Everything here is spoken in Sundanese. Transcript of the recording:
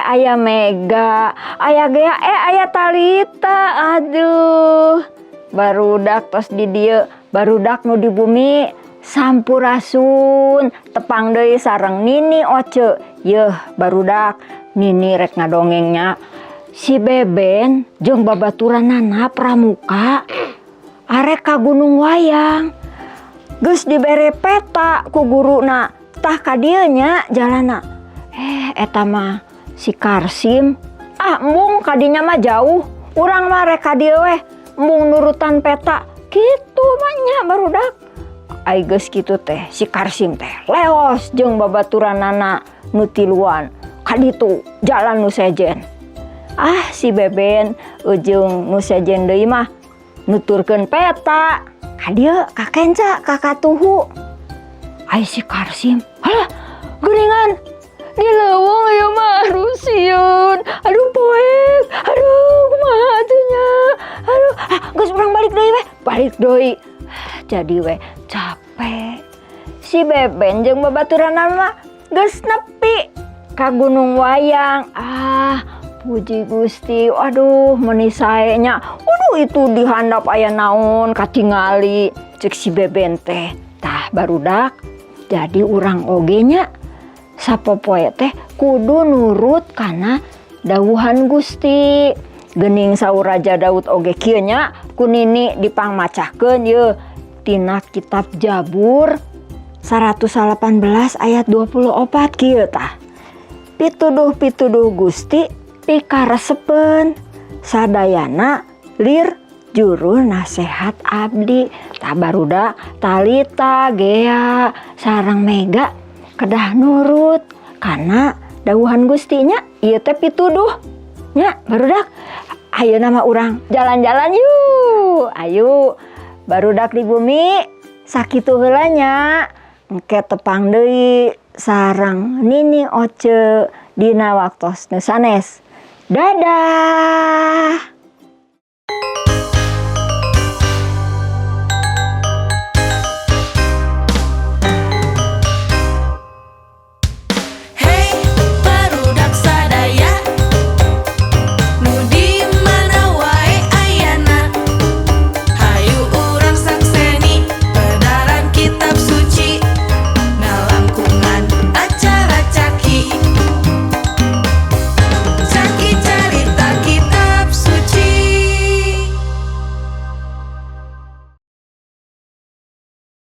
Aya Mega, aya Gea, aya Talita. Aduh, barudak, tos di dieu. Barudak nu di bumi, sampurasun, tepang deui sareng Nini Oce. Yeuh barudak, Nini rek ngadongengnya. Si Beben jeung babaturanana pramuka arek ka Gunung Wayang. Geus dibere peta ku guruna, tah ka dieu nya jalana. Eta mah si Karsim, "Ah, embung, kadinya mah jauh, urang mah rek ka dieu weh, embung nurutan peta." Kitu mah nya, barudak. Ai geus kitu teh si Karsim teh leos jeung babaturanana nu tiluan kaditu jalan nu sejen. Ah, si Beben jeung nu sejen deui mah nuturkeun peta ka dieu, ka kenca, ka katuhu. Ai si Karsim, "Halah, geuningan di leuweung ieu mah, aduh sieun, aduh poek, aduh, kumaha atuh nya, aduh, ah, geus urang balik deui weh." Balik deui, jadi we capek. Si Beben jeung babaturanna mah geus nepi ka Gunung Wayang. Ah, puji Gusti, aduh, meuni sae nya. Waduh, itu di handap aya naon katingali, cek si Beben teh. Tah barudak, jadi urang oge nya sapopoe teh kudu nurut kana dawuhan Gusti. Geuning saur Raja Daud oge kieu nya, ku Nini dipangmacakeun yeuh tina kitab Jabur 118 ayat 24, kieu tah: "Pituduh-pituduh Gusti pikaresepeun, sadayana lir juru nasehat abdi." Tah barudak, Talita, Gea sareng Mega kedah nurut kana dawuhan Gusti nya, ieu teh pituduh nya. Barudak, ayeuna mah urang jalan-jalan yuk. Ayo barudak di bumi, sakitu heula nya, engke tepang deui sareng Nini Oce dina waktos nu sanes. Dadah.